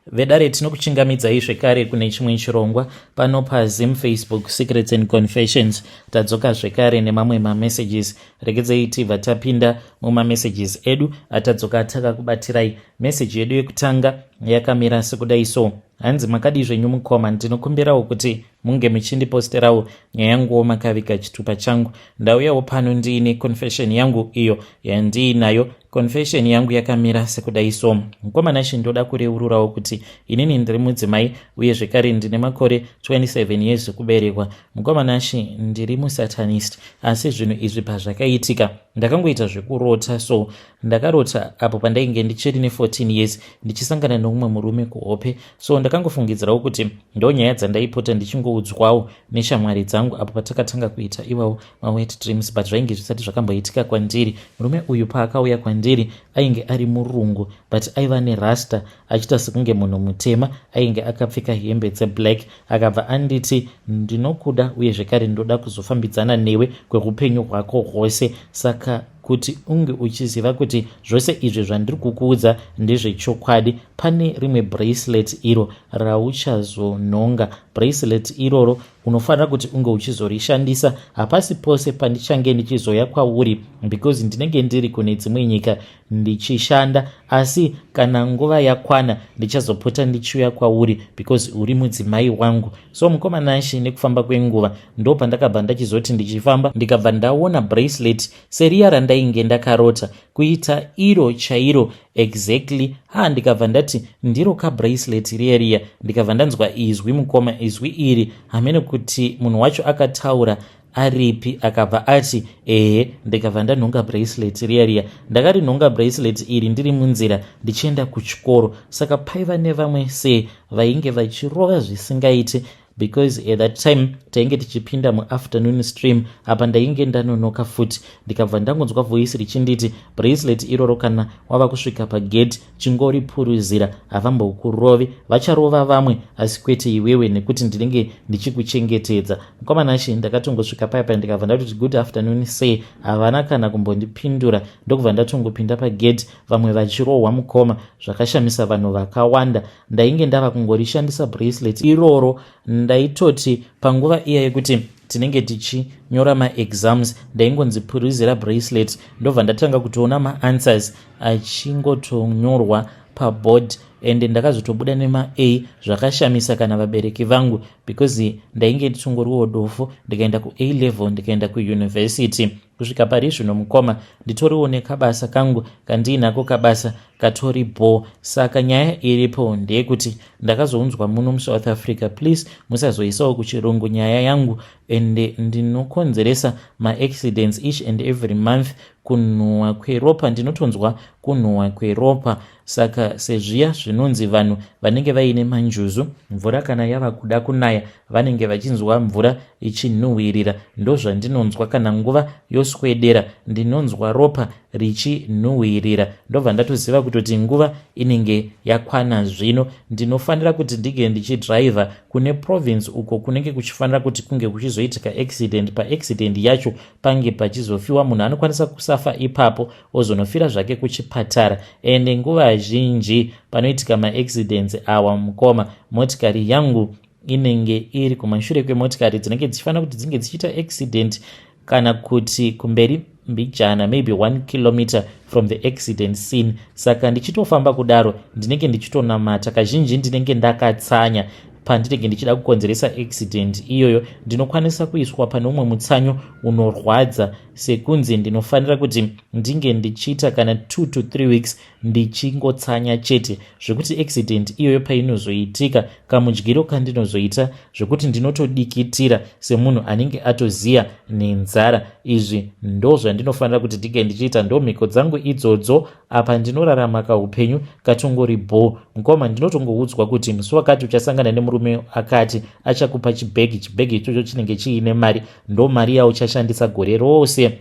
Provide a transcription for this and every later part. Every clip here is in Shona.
Vedare, tinokuchingamidzai zvekare kune chimwe chirongwa pano paZim Facebook Secrets and Confessions. Tadzoka zvekare nemamwe mamessages. Regedzei tibva tapinda mumamessages edu atadzoka takakubatirai. Meseji yedu yekutanga yakamira sekudai so. Hanzi, makadii zvenyu mukoma? Ndinokumbirawo kuti munge muchindiposterawo nyaya yanguwo makaviga chitupa changu. Ndauyawo pano ndiine confession yangu iyo yandiinayo. Confession yangu yakamira sekudai so. Mukoma Nashi, ndoda kureururawo kuti inini ndiri mudzimai uye zvekare ndine makore 27 years ekuberekwa. Mukoma Nashi, ndiri musatanist, asi zvinhu izvi pazvakaitika ndakangoita zvekurota. So ndakarota apo pandainge ndichiri ne14 years ndichisangana neumwe murume kuhope. So ndakangofungidzirawo kuti ndo nyaya dzandaipota ndichingoudzwawo neshamwari dzangu apo patakatanga kuita iwawo mawet dreams, but zvainge zvisati zvakamboitika kwandiri. Murume uyu paakauya kwandiri ainge ari murungu, but aiva nerasta, achiita sekunge munhu mutema. Ainge akapfeka hembe dzeblack. Akabva anditi, "Ndinokuda uye zvekare ndoda kuzofambidzana newe kweupenyu hwako hwose. Saka kuti unge uchiziva kuti zvose izvi zvandiri kukuudza ndezvechokwadi, pane rimwe bracelet iro rauchazonhonga. Bracelet iroro unofanira kuti unge uchizorishandisa. Hapasi pose pandichange ndichizoya kwauri because ndinenge ndiri kune dzimwe nyika ndichishanda, asi kana nguva yakwana ndichazopota ndichiuya kwauri because uri mudzimai wangu." So mukoma Nashi, nekufamba kwenguva ndo pandakabva ndachizoti ndichifamba, ndikabva ndaona bracelet seriya randainge ndakarota, kuita iro chairo exactly. Ha, ndikabva ndati, "Ndiro kabracelet riya riya." Ndikabva ndanzwa izwi, mukoma. Izwi iri hamene kuti munhu wacho akataura aripi. Akabva ati, "Ehe." Ndikabva ndanhonga bracelet riya riya. Ndakarinhonga bracelet iri ndiri munzira ndichienda kuchikoro. Saka paiva nevamwe se vainge vachirova zvisingaiti because at that time tainge tichipinda muafternoon stream. Apa ndainge ndanonoka futi. Ndikabva ndangonzwa voice richinditi, "Bracelet iroro, kana wava kusvika pagate, chingoripuruzira. Havambokurovi. Vacharova vamwe, asi kwete iwewe, nekuti ndinenge ndichikuchengetedza." Mukoma Nashi, ndakatongosvika paya, ndikabva ndatoti, "Good afternoon, sir." Havana kana kumbondipindura. Ndokubva ndatongopinda pagate, vamwe vachirohwa. Mukoma, zvakashamisa vanhu vakawanda. Ndainge ndava kungorishandisa bracelet iroro. Ndaitoti panguva iya yekuti tinenge tichinyora maexams, ndaingonzi, "Puruzira bracelet." Ndobva ndatanga kutoona maanswers achingotonyorwa paboard, ende ndakazotobuda nema-A. Zvakashamisa kana vabereki vangu because ndainge nditongoriwo dofo. Ndikaenda kuA level, ndikaenda kuuniversity. Kusvika pari zvino, mukoma, nditoriwo nekabasa kangu kandiinako, kabasa katori bo. Saka nyaya iripo ndeyekuti ndakazounzwa muno muSouth Africa. Please musazoisawo kuchirungu nyaya yangu. Ende ndinokonzeresa maaccidents each and every month. Kunhuhwa kweropa, ndinotonzwa kunhuhwa kweropa. Saka sezviya zvinonzi vanhu vanenge vaine manjuzu, mvura kana yava kuda kunaya vanenge vachinzwa mvura ichinhuhwirira, ndozvandinonzwa. Kana nguva yoswedera, ndinonzwa ropa richinhuhwirira. Ndobva ndatoziva kutoti nguva inenge yakwana. Zvino ndinofanira kuti ndinge ndichidhiraivha kune province uko kunenge kuchifanira kuti kunge kuchizoitika accident. Paaccident yacho pange pachizofiwa munhu. Anokwanisa kusafa ipapo, ozonofira zvake kuchipatara. Ende nguva zhinji panoitika maaccidents awa, mukoma, motikari yangu inenge iri kumashure kwemotikari dzinenge dzichifanira kuti dzinge dzichiita accident, kana kuti kumberi mbijana, maybe 1 kilometer from the accident scene. Saka ndichitofamba kudaro, ndinenge ndichitonamata. Kazhinji ndinenge ndakatsanya. Pandinenge ndichida kukonzeresa accident iyoyo, ndinokwanisa kuiswa pane umwe mutsanyo unorwadza, sekunzi ndinofanira kuti ndinge ndichiita kana 2 to 3 weeks ndichingotsanya chete, zvekuti accident iyoyo painozoitika, kamudyiro kandinozoita, zvekuti ndinotodikitira semunhu anenge atoziya nenzara. Izvi ndo zvandinofanira kuti ndinge ndichiita, ndo mhiko dzangu idzodzo. Apa ndinorarama kaupenyu katongori bho. Mukoma, ndinotongoudzwa kuti musi wakati uchasangana nemurume akati, achakupa chibhegi. Chibhegi ichocho chinenge chiine mari. Ndo mari yauchashandisa gore rose.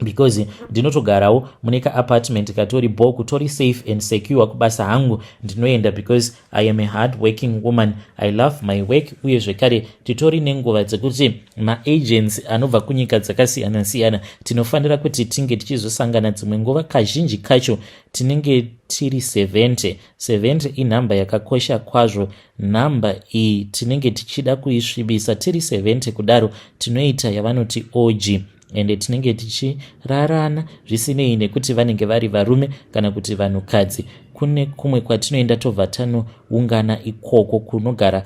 Because ndinotogarawo mune kaapartment katori bo, kutori safe and secure. Kubasa hangu ndinoenda because I am a hard working woman. I love my work. Uye zvekare titori nenguva dzekuti maagents anobva kunyika dzakasiyana-siyana tinofanira kuti tinge tichizosangana dzimwe nguva. Kazhinji kacho tinenge tiri 70. 70 inhamba yakakosha kwazvo. Nhamba iyi tinenge tichida kuisvibisa. Tiri 70 kudaro, tinoita yavanoti orgy, ende tinenge tichirarana zvisinei nekuti vanenge vari varume kana kuti vanhukadzi. Kune kumwe kwatinoenda, tobva tanoungana ikoko kunogara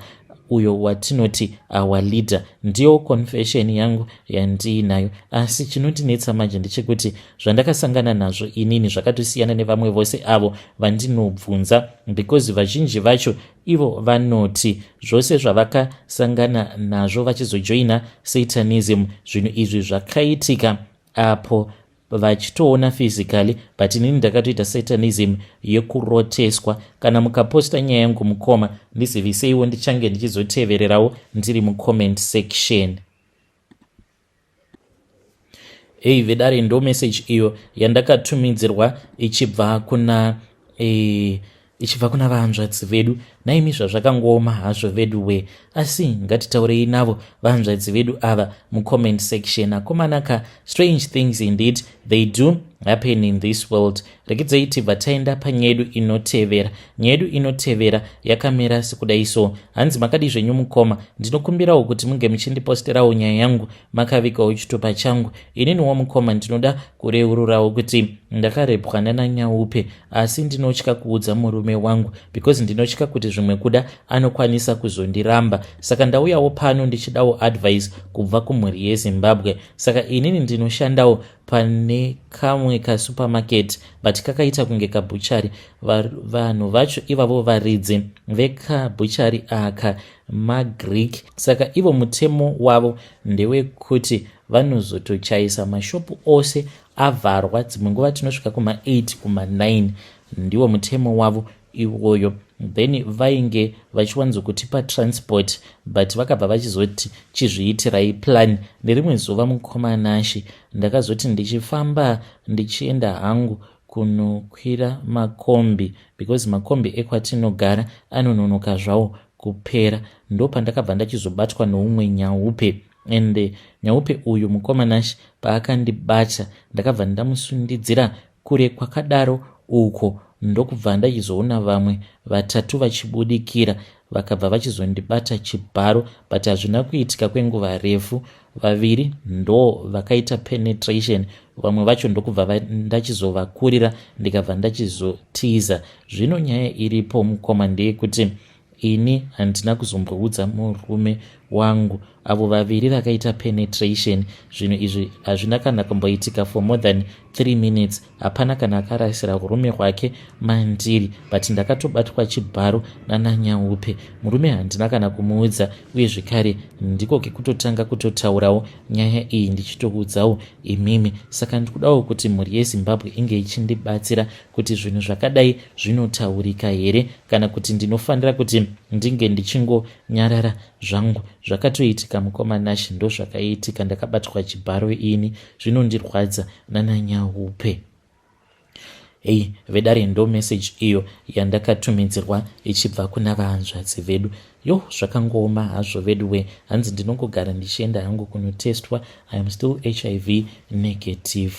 uyo watinoti our leader. Ndiyo confession yangu yandiinayo. Asi chinondinetsa manje ndechekuti zvandakasangana nazvo inini zvakatosiyana nevamwe vose avo vandinobvunza, because vazhinji vacho ivo vanoti zvose zvavakasangana nazvo vachizojoina Satanism, zvinhu izvi zvakaitika apo vachitoona physically, but inini ndakatoita Satanism yekuroteswa. Kana mukaposta nyaya yangu, mukoma, ndiziviseiwo, ndichange ndichizotevererawo ndiri mucomment section. Ei vedare, ndo message iyo yandakatumidzirwa ichibva kuna vahanzvadzi vedu. Naimi, zvazvakangooma hazvo vedu we, asi ngatitaurei navo vahanzvadzi vedu ava mucomment section. Akomanaka, strange things indeed, they do happen in this world. Regedzei tibva taenda panyaya yedu inotevera. Nyaya yedu inotevera yakamira sekudai so. Hanzi, "Makadi zvenyu mukoma? Ndinokumbirawo kuti munge muchindiposterawo nyaya yangu makavikawo chitupa changu. Ininiwo mukoma ndinoda kureururawo kuti ndakarepwa nananyaupe, asi ndinotya kuudza murume wangu because ndinotya kuti zvimwe kuda anokwanisa kuzondiramba. Saka ndauyawo pano ndichidawo advice kubva kumhuri yeZimbabwe. Saka inini ndinoshandawo pane kamwe kasupermarket, but kakaita kunge kabutchery. Vanhu vacho ivavo, varidzi vekabutchery aka maGreek. Saka ivo mutemo wavo ndewekuti vanozotochaisa mashopu ose avharwa. Dzimwe nguva tinosvika kuma8, kuma9. Ndiwo mutemo wavo iwoyo. Then vainge vachiwanzokutipa transport, but vakabva vachizoti chizviitirai plan. Nerimwe zuva, mukoma Nashe, ndakazoti ndichifamba ndichienda hangu kunokwira makombi, because makombi ekwatinogara anononoka zvawo kupera, ndopandakabva ndachizobatwa noumwe nyaupe. Ende nyaupe uyu, mukoma Nashe, paakandibata ndakabva ndamusundidzira kure kwakadaro uko, ndokubva ndachizoona vamwe vatatu vachibudikira, vakabva vachizondibata chibharo. But hazvina kuitika kwenguva refu. Vaviri ndo vakaita penetration, vamwe vacho ndokubva ndachizovakurira, ndikabva ndachizotiza. Zvino nyaya iripo, mukoma, ndeyekuti ini handina kuzomboudza murume wangu. Avo vaviri vakaita penetration, zvinhu izvi hazvina kana kumboitika for more than 3 minutes. Hapana kana akarasira urume hwake mandiri, but ndakatobatwa chibharo nananyaupe. Murume handina kana kumuudza, uye zvekare ndiko kekutotanga kutotaurawo nyaya iyi ndichitoudzawo imimi. Saka ndikudawo kuti mhuri yeZimbabwe inge ichindibatsira kuti zvinhu zvakadai zvinotaurika here, kana kuti ndinofanira kuti ndinge ndichingonyarara zvangu. Zvakatoitika, mukoma Nashi, ndo zvakaitika. Ndakabatwa chibharo ini, zvinondirwadza, nananyaupe." Hei vedare, ndo message iyo yandakatumidzirwa ichibva kuna vahanzvadzi vedu. Yo, zvakangooma hazvo vedu we. Hanzi, "Ndinongogara ndichienda hangu kunotestwa. I am still HIV negative."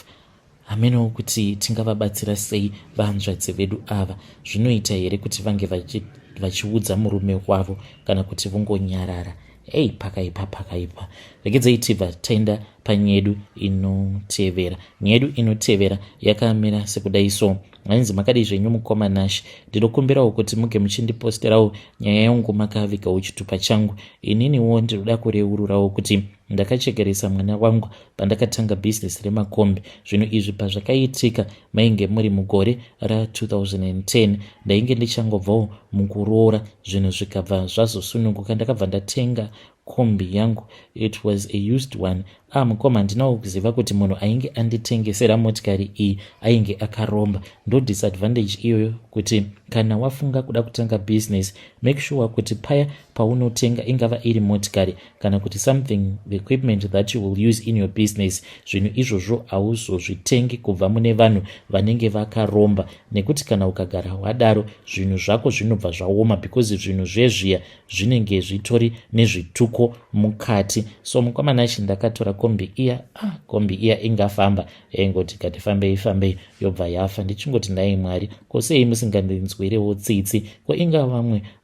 Hamenowo kuti tingavabatsira sei vahanzvadzi vedu ava. Zvinoita here kuti vange vachiudza murume wavo, kana kuti vongonyarara? Ei, pakaipa, pakaipa. Regedzei tibva taenda panyaya yedu inotevera. Nyaya yedu inotevera yakamira sekudai so. Hanzi, "Makadii zvenyu mukoma Nash? Ndinokumbirawo kuti muge muchindiposterawo nyaya yangu makavigawo chitupa changu. Ininiwo ndinoda kureururawo kuti ndakachekeresa mwana wangu pandakatanga bhizinesi remakombi. Zvinhu izvi pazvakaitika mainge muri mugore ra2010. Ndainge ndichangobvawo mukuroora. Zvinhu zvikabva zvazosununguka, ndakabva ndatenga kombi yangu. It was a used one. Ah mukoma, handinawo kuziva kuti munhu ainge anditengesera motikari iyi ainge akaromba. Ndo disadvantage iyoyo, kuti kana wafunga kuda kutanga business, make sure kuti paya paunotenga, ingava iri motikari kana kuti something equipment that you will use in your business, zvinhu izvozvo hauzozvitengi kubva mune vanhu vanenge vakaromba, nekuti kana ukagara wadaro, zvinhu zvako zvinobva zvaoma, because zvinhu zvezviya zvinenge zvitori nezvituko mukati. So mukwamanashi, ndakatora kombi iya. Ah, kombi iya ingafamba, yaingoti kati fambei fambei, yobva yafa. Ndichingoti, "Ndai Mwari, ko sei musingandinzwirewo tsitsi? Ko inga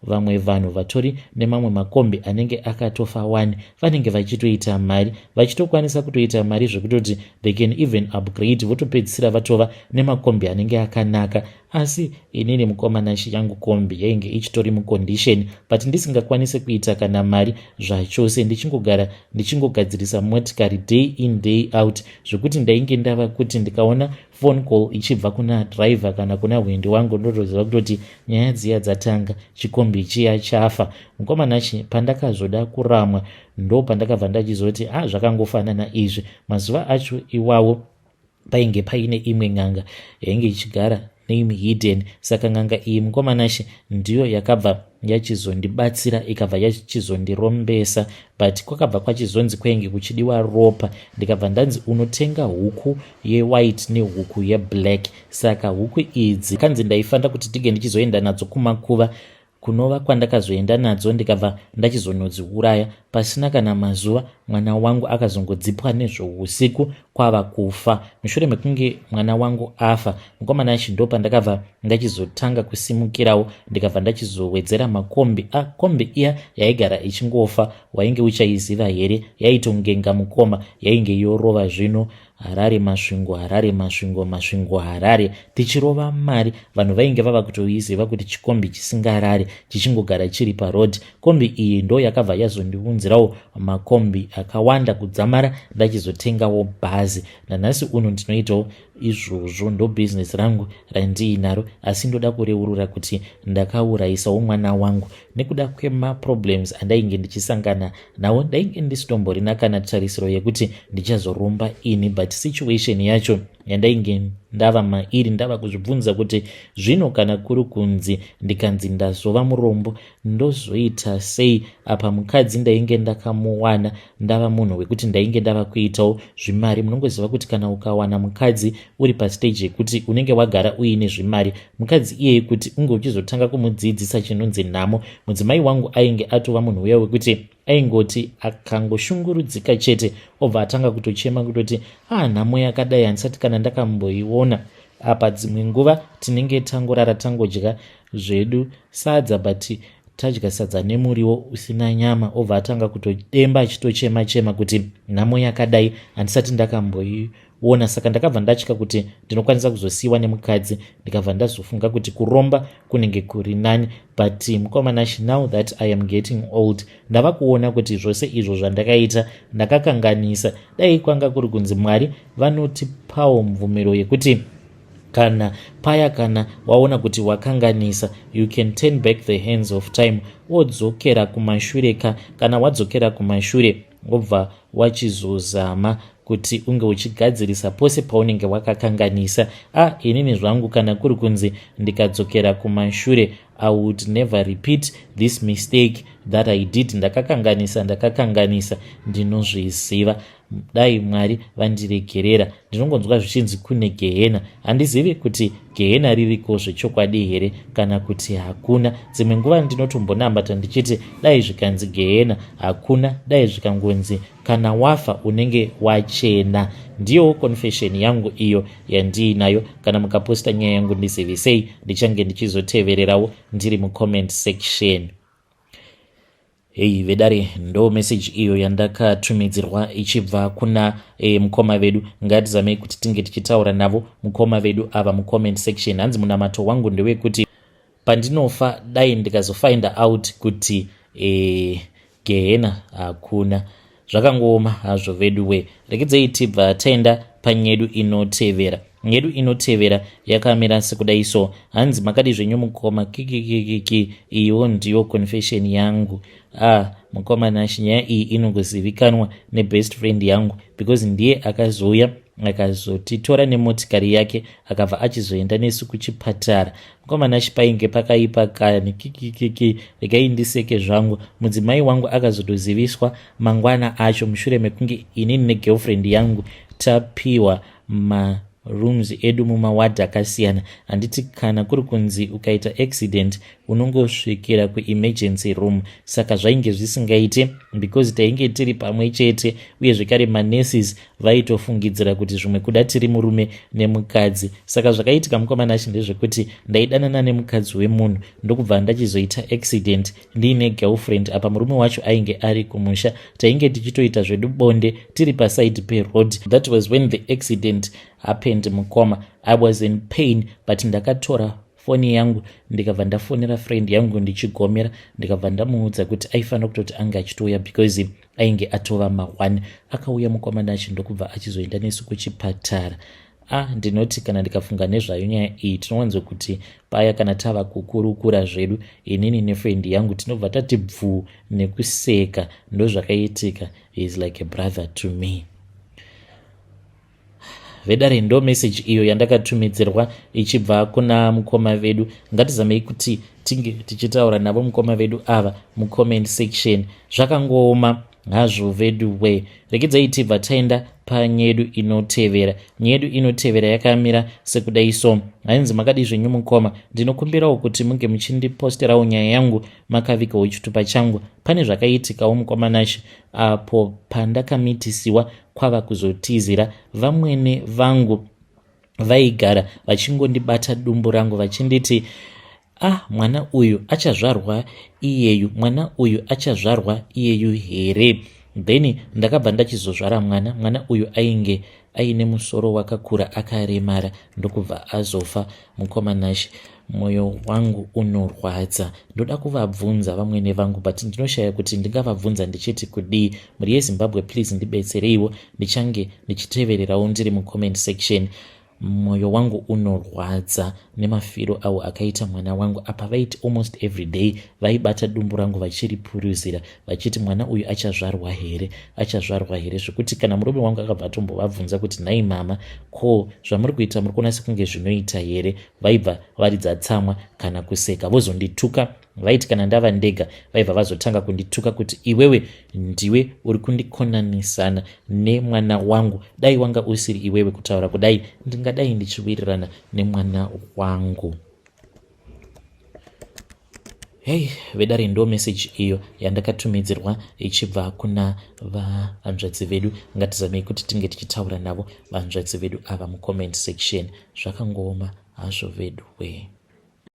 vamwe vanhu vatori nemamwe makombi anenge akatofa wani, vanenge vachitoita mari, vachitokwanisa kutoita mari zvekutoti they can even upgrade, votopedzisira vatova nemakombi anenge akanaka. Asi inini, mukomanashi, yangu kombi yainge ichitori mucondition, but ndisingakwanisi kuita kana mari zvachose, ndichingogara ndichingogadzirisa motikari day in, day out, zvekuti ndainge ndava kuti ndikaona phone call ichibva kuna driver kana kuna hwendi wangu, ndotoziva kutoti nyaya dziya dzatanga, chikombi chiya chafa." Mukomanachi, pandakazoda kuramwa, ndo pandakabva ndachizoti, "A, ah, zvakangofanana izvi." Mazuva acho iwawo painge paine imwe n'anga yainge ichigara name hidden. Saka n'anga iyi, mukomanashi, ndiyo yakabva yachizondibatsira, ikabva yachizondirombesa, but kwakabva kwachizonzi kwainge kuchidiwa ropa. Ndikabva ndanzi, "Unotenga huku yewhite nehuku yeblack." Saka huku idzi kanzi ndaifanira kuti tige ndichizoenda nadzo kumakuva, kunova kwandakazoenda nadzo, ndikabva ndachizonodziuraya. Pasina kana mazuva, mwana wangu akazongodzipwa nezvousiku kwava kufa. Mushure mekunge mwana wangu afa, mukomana achi, ndo pandakabva ndachizotanga kusimukirawo, ndikabva ndachizowedzera makombi. A, kombi iya yaigara ichingofa, wainge uchaiziva here? Yaitongenga, mukoma, yainge yorova zvino Harare Masvingo, Harare Masvingo, Masvingo Harare, tichirova mari. Vanhu vainge vava kutoiziva kuti chikombi chisingarari, chichingogara chiri paroad. Kombi iyi ndo yakabva yazondiunzirawo makombi akawanda kudzamara ndachizotengawo bhazi. Nanhasi uno ndinoitawo izvozvo, ndo bhizinesi rangu randiinaro. Asi ndoda kureurura kuti ndakaurayisawo mwana wangu nekuda kwemaproblems andainge ndichisangana nawo. Ndainge ndisitomborina kana tarisiro yekuti ndichazoromba ini, but situation yacho yandainge ndava mairi, ndava kuzvibvunza kuti zvino kana kuri kunzi ndikanzi ndazova murombo, ndozoita sei? Apa mukadzi ndainge ndakamuwana, ndava munhu wekuti ndainge ndava kuitawo zvimari. Munongoziva kuti kana ukawana mukadzi uri pastage yekuti unenge wagara uine zvimari, mukadzi iyeye kuti unge uchizotanga kumudzidzisa chinonzi nhamo. Mudzimai wangu ainge atova munhu uya wekuti aingoti akangoshungurudzika chete, obva atanga kutochema kutoti, "A, ah, nhamo yakadai handisati kana ndakamboiona." Apa dzimwe nguva tinenge tangorara, tangodya zvedu sadza, but tadya sadza nemuriwo usina nyama, obva atanga kutodemba achitochema chema kuti, "Nhamo yakadai handisati ndakamboiona." Saka ndakabva ndatya kuti ndinokwanisa kuzosiyiwa nemukadzi, ndikabva ndazofunga kuti kuromba kunenge kuri nani. But mukomanashi, now that I am getting old, ndava kuona kuti zvose izvo zvandakaita ndakakanganisa. Dai kwanga kuri kunzi Mwari vanotipawo mvumiro yekuti kana paya kana waona kuti wakanganisa, you can turn back the hands of time, wodzokera kumashure ka. Kana wadzokera kumashure, wobva wachizozama kuti unge uchigadzirisa pose paunenge wakakanganisa. A, ah, inini zvangu, kana kuri kunzi ndikadzokera kumashure, I would never repeat this mistake that I did. Ndakakanganisa, ndakakanganisa, ndinozviziva. Dai Mwari vandiregerera. Ndinongonzwa zvichinzi kune gehena. Handizivi kuti gehena ririko zvechokwadi here kana kuti hakuna. Dzimwe nguva ndinotombonambata ndichiti dai zvikanzi gehena hakuna, dai zvikangonzi kana wafa unenge wachena. Ndiyowo confession yangu iyo yandiinayo. Kana mukaposta nyaya yangu, ndizivisei, ndichange ndichizotevererawo ndiri mucomment section. Hei vedare, ndo meseji iyo yandakatumidzirwa ichibva kuna mukoma vedu. Ngatizamei kuti tinge tichitaura navo mukoma vedu ava mucomment section. Hanzi, "Munamato wangu ndewekuti pandinofa, dai ndikazofinda out kuti gehena hakuna." Zvakangooma hazvo vedu we. Rekedzei tibva taenda panyedu inotevera. Nyedu inotevera yakamira sekudai so. Hanzi, "Makadi zvenyu mukoma? Kikikikiki, iyiwo ndiyo confession yangu. Ah, mukoma Nashi, nyaya iyi inongozivikanwa nebest friend yangu because ndiye akazouya Akazotitora nemotikari yake akabva achizoenda nesu kuchipatara. Mukomana chipainge pakaipa kani, kikikiki, regai ndiseke zvangu. Mudzimai wangu akazotoziviswa mangwana acho mushure mekunge inini negirlfriend yangu tapiwa ma rooms edu mumawadhi akasiyana. Handiti kana kuri kunzi ukaita accident unongosvikira kuemergency room, saka zvainge zvisingaite because tainge tiri pamwe chete, uye zvekare manurses vaitofungidzira kuti zvimwe kuda tiri murume nemukadzi. Saka zvakaitika, mukomana achi, ndezvekuti ndaidanana nemukadzi wemunhu, ndokubva ndachizoita accident ndiine girlfriend. Apa murume wacho ainge ari kumusha. Tainge tichitoita zvedu bonde tiri paside peroad. That was when the accident happened. Mukoma, I was in pain, but ndakatora foni yangu ndikabva ndafonera friend yangu ndichigomera, ndikabva ndamuudza kuti aifanira kutoti anga achitouya because ainge atova ma1. Akauya mukomana achi, ndokubva achizoenda nesu kuchipatara. A, ndinoti kana ndikafunga nezvayo nyaya iyi, tinowanzokuti paya kana tava kukurukura zvedu inini nefriend yangu, tinobva tati bvuu nekuseka. Ndozvakaitika. Is like a brother to me. Vedare, ndo meseji iyo yandakatumidzirwa ichibva kuna mukoma vedu. Ngatizamei kuti tinge tichitaura navo mukoma vedu ava mucomment section. Zvakangooma hazvo vedu we. Regedzai tibva taenda panyedu inotevera. Nyedu inotevera yakamira sekudai so. Hanzi, "Makadi zvenyu mukoma? Ndinokumbirawo kuti munge muchindiposterawo nyaya yangu makavigawo chitupa changu. Pane zvakaitikawo, mukoma Nashe, apo pandakamitisiwa kwava kuzotizira. Vamwene vangu vaigara vachingondibata dumbu rangu vachinditi, 'Ah, mwana uyu achazvarwa iyeyu, mwana uyu achazvarwa iyeyu here?' Then ndakabva ndachizozvara mwana. Mwana uyu ainge aine musoro wakakura, akaremara, ndokubva azofa. Mukoma Nashe, mwoyo wangu unorwadza. Ndoda kuvabvunza vamwene vangu, but ndinoshaya kuti ndingavabvunza ndichiti kudii. Mhuri yeZimbabwe, please ndibetsereiwo. Ndichange ndichitevererawo ndiri mucomment section. Mwoyo wangu unorwadza nemafiro awo akaita mwana wangu. Apa vaiti almost every day vaibata dumbu rangu vachiripuruzira vachiti, 'Mwana uyu achazvarwa here? Achazvarwa here?' Zvekuti kana murume wangu akabva atombovabvunza kuti, 'Nhai mama, ko zvamuri kuita muri kuona sekunge zvinoita here?' vaibva varidza tsamwa kana kuseka, vozondituka. Vaiti kana ndava ndega, vaibva vazotanga kundituka kuti, 'Iwewe ndiwe uri kundikonanisana nemwana wangu. Dai wanga usiri iwewe kutaura kudai, ndingadai ndichiwirirana nemwana wangu.'" Hei vedare, ndo meseji iyo yandakatumidzirwa ichibva kuna vahanzvadzi vedu. Ngatizamei kuti tinge tichitaura navo vanzvadzi vedu ava mucomment section. Zvakangooma hazvo vedu we.